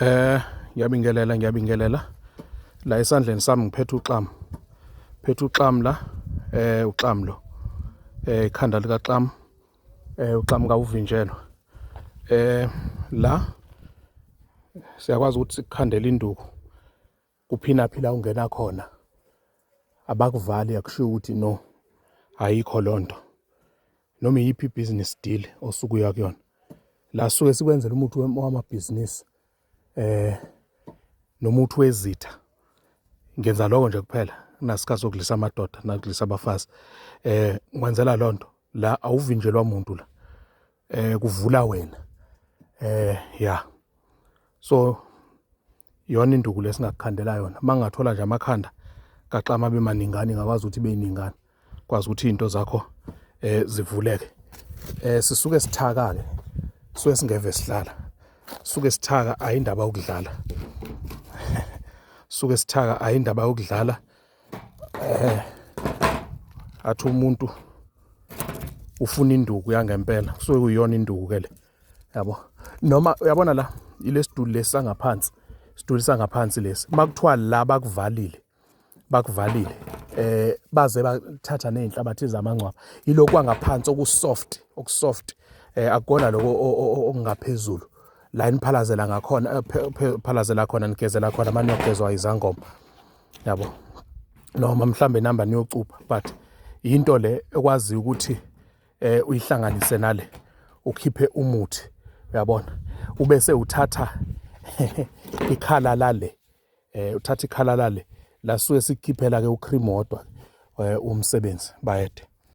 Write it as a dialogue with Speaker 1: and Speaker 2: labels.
Speaker 1: Ngiyabingelela, ngiyabingelela. La esandleni sami ngiphethe uxamu. Phethe uxamu la, uxamu lo. Ikhanda likaxamu, uxamu kawuvinjelwa. La siyakwazi ukuthi sikukhandele induku. Kuphinaphi la ungena khona. Abakuvali, akushiwo ukuthi no, ayikho lonto. Noma iyiphi business deal osuke uya kuyona. La suke sikwenzela umuthi wamabhizinisi nomuthi wezitha. Ngenza lokho nje kuphela, kunasikhathi sokudlisa amadoda nakudlisa abafazi. Ngikwenzela lonto la, awuvinjelwa muntu la. Kuvula wena. Ya. So iyona induku lesingakukhandela yona. Mangathola nje amakhanda kaxama abe maningana, ingakwazi ukuthi ibe iningana, kwazi ukuthi izinto zakho zivuleke. Sisuke sithaka ke, suke singeve sihlala, suke sithaka, ayindaba yokudlala. Suke sithaka, ayindaba yokudlala. Athi umuntu ufuna induku yangempela, kusuke kuyiyona induku ke le, yabo. Noma uyabona la ilesiduli lesi sangaphansi, isiduli sangaphansi lesi, makuthiwa la bakuvalile, bakuvalile, baze bathatha nezinhlabathi zamangcwaba, yilokhu kwangaphansi okusoft, okusoft, akukona lokho okungaphezulu la niphalazela ngakhona, phalazela khona, nigezela khona manje niyogezwa izangoma, yabo, noma mhlambe namba niyocupha. But into le ekwazi ukuthi uyihlanganise nale, ukhiphe umuthi, uyabona, ubese uthatha ikhala lale, uthatha ikhala lale la, suke sikukhiphela ke ucream wodwa umsebenzi bayede.